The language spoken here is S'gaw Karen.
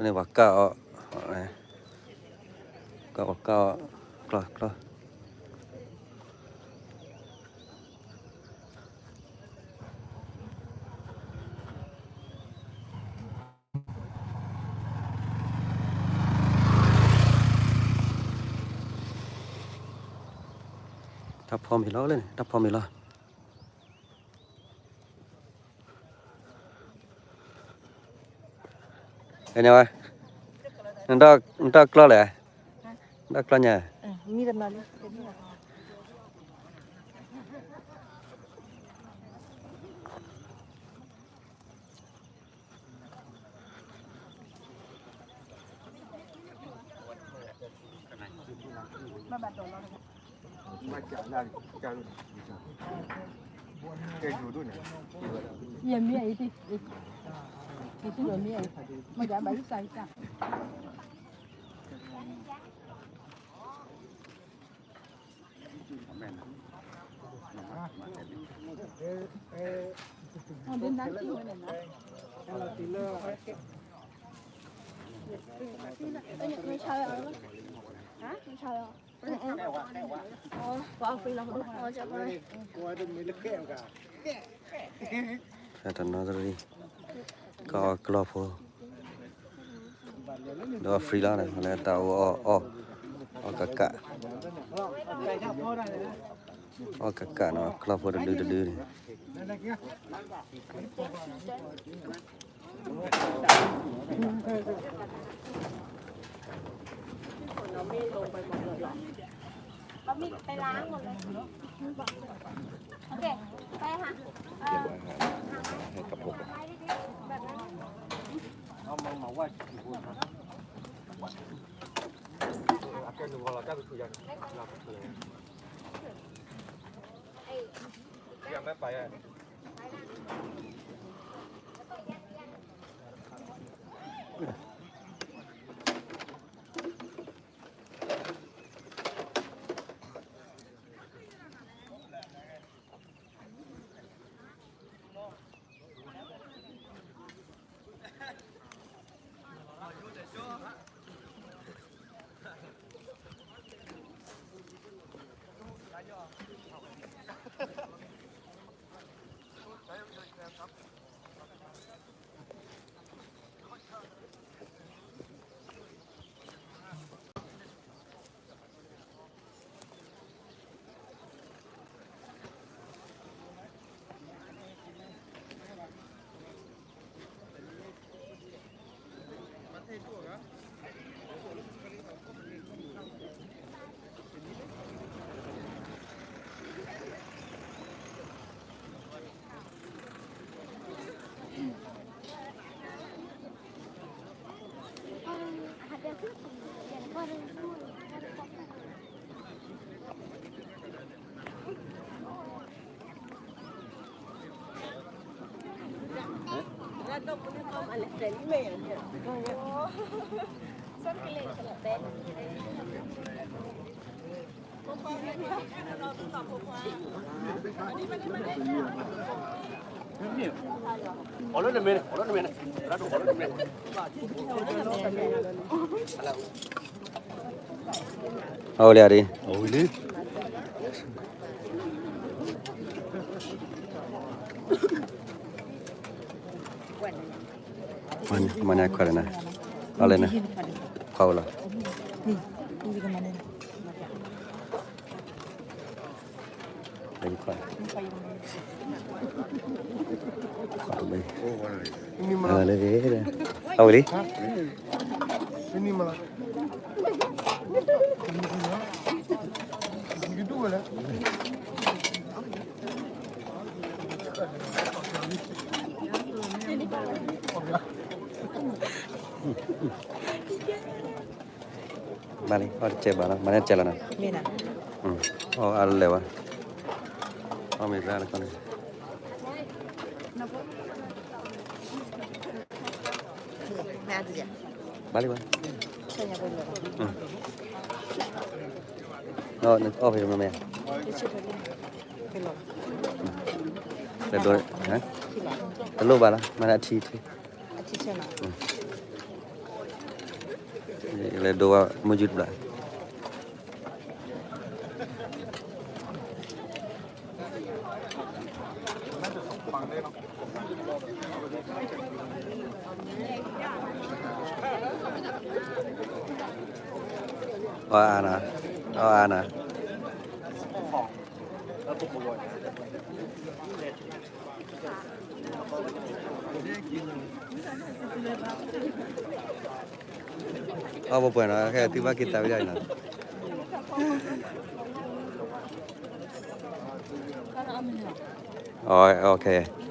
န့ၣ်ပှၤကၢ်အီၤ, ကၢ်ပှၤကၢ်အီၤ, ကျီကျီ တၢ်ဖီမ့ၤလီၤလဲၣ်န့ၣ်, တၢ်ဖီမ့ၤလီၤ. နတၢ်ကျီလဲၣ်, နတၢ်ကျီညါ. ဖဲတနီသရံၣ် ကၢ်အီၤကျီဖိ, ဒီး free လီၤန့ၣ် လၢတၢ်အိၣ်အီၣ်, အီၣ်ကကး, အီၣ်ကကးနီၤ ကျီဖိတဒုတဒုန့ၣ်. အီၣ်လၢနမဲာ်န့ၣ်, အီၣ်လၢနမဲာ်န့ၣ်, အီၣ်လၢနမဲာ်န့ၣ်. အဝဲလၢအရ့, အဝဲလၢ မၤန့ၢ်ခွါလၢနၤ, အီၣ်လၢနၤ, ခွါဝဲလီၤ. အဝဲလၢ, အဝဲလၢ, ဘၣ်လံ, အီၣ်တကဲဘၣ်လီၤ, မၤန့ၢ်ကဲလီၤနၤ, အီၣ်အါလဲၣ်ဝဲ, အီၣ်မ့ၢ်ဘၣ်လၢကီၢ်န့ၣ်, ဘၣ်လံဝဲ, အီၣ်ဖဲမ့ၢ်, တလိၣ်ဘၣ်လီၤ, မၤန့ၢ်အထံထံ, အထံဆဲးလီၤ. လဲၤဒိဝဲမုၢ်ယုၢ်တဘျီ အီၣ်အါနၤ, အီၣ်အါနၤ. အီၣ်ပှဲၤပှဲၤနီၤ, ခဲသုဘၣ်က့ၤတၢ်ဝံၤဒၣ်အံၤနီၤ. အီ okay.